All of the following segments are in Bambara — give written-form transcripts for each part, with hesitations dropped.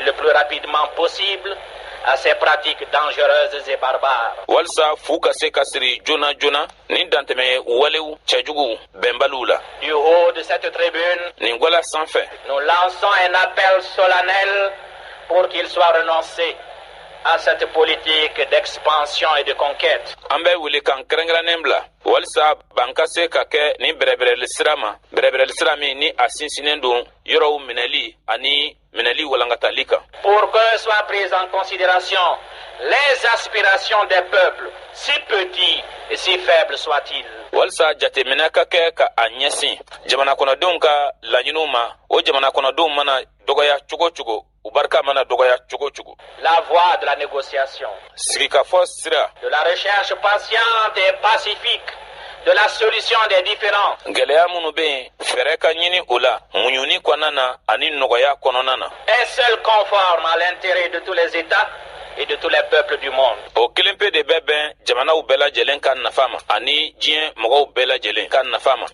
le plus rapidement possible à ces pratiques dangereuses et barbares. Walisa fu ka se ka siri joona joona ni dantɛmɛ walew cɛjuguw bɛnbaliw la. Du haut de cette tribune, nin gwala sanfɛ, nous lançons un appel solennel pour qu'il soit renoncé à cette politique d'expansion et de conquête. An bɛ welekan kɛrɛnkɛrɛnnen bila walisa ban ka se ka kɛ nin bɛrɛbɛrɛli sira ma, bɛrɛbɛrɛli sira min ni a sinsinnen don yɔrɔw minɛli ani minɛli walankatali kan. Pour que soient prises en considération les aspirations des peuples, si petits et si faibles soient-ils. Walisa jateminɛ ka kɛ ka a ɲɛsin jamana kɔnɔdenw ka laɲiniw ma, o jamana kɔnɔdenw mana dɔgɔya cogo o cogo, u barika mana dɔgɔya cogo o cogo. La voie de la négociation, sigikafɔ sira, de la recherche patiente et pacifique de la solution des différends, gɛlɛya minnu bɛ yen, fɛɛrɛ ka ɲini o la muɲuni kɔnɔna na ani nɔgɔya kɔnɔna na, est seule conforme à l'intérêt de tous les États et de tous les peuples du monde. O kelen pe de bɛ bɛn jamanaw bɛɛ lajɛlen ka nafa ma ani diɲɛ mɔgɔw bɛɛ lajɛlen ka nafa ma.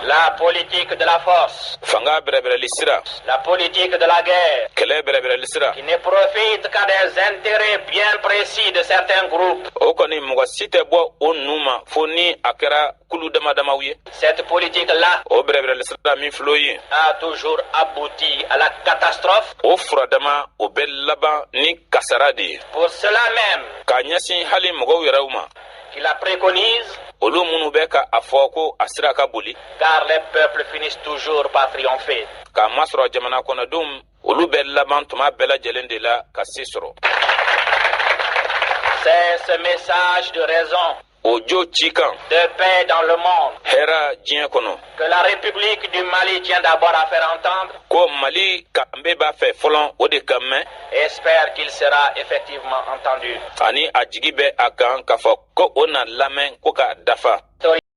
La politique de la force, fanga bɛrɛbɛrɛli sira, la politique de la guerre, kɛlɛ bɛrɛbɛrɛli sira, qui ne profite qu'à des intérêts bien précis de certains groupes. O kɔni, mɔgɔ si tɛ bɔ o ninnu ma fo ni a kɛra kulu dama damaw ye. Cette politique-là o bɛrɛbɛrɛli sira min filɛ o ye, a toujours abouti à la catastrophe. O furadama, o bɛ laban ni kasara de ye. Pour cela même k'a ɲɛsin hali mɔgɔw yɛrɛw ma qui la préconise, olu minnu bɛ ka a fɔ ko a sira ka boli, car les peuples finissent toujours par triompher. K'a masɔrɔ jamana kɔnɔdenw, olu bɛ laban tuma bɛɛ lajɛlen de la ka se sɔrɔ. C'est ce message de raison, o jo cikan, de paix dans le monde, hɛra diɲɛ kɔnɔ, que la République du Mali tient d'abord à faire entendre ko Mali kanbe b'a fɛ fɔlɔ o de ka mɛn et espère qu'il sera effectivement entendu. Ani a jigi bɛ a kan k'a fɔ ko o na lamɛn ko k'a dafa.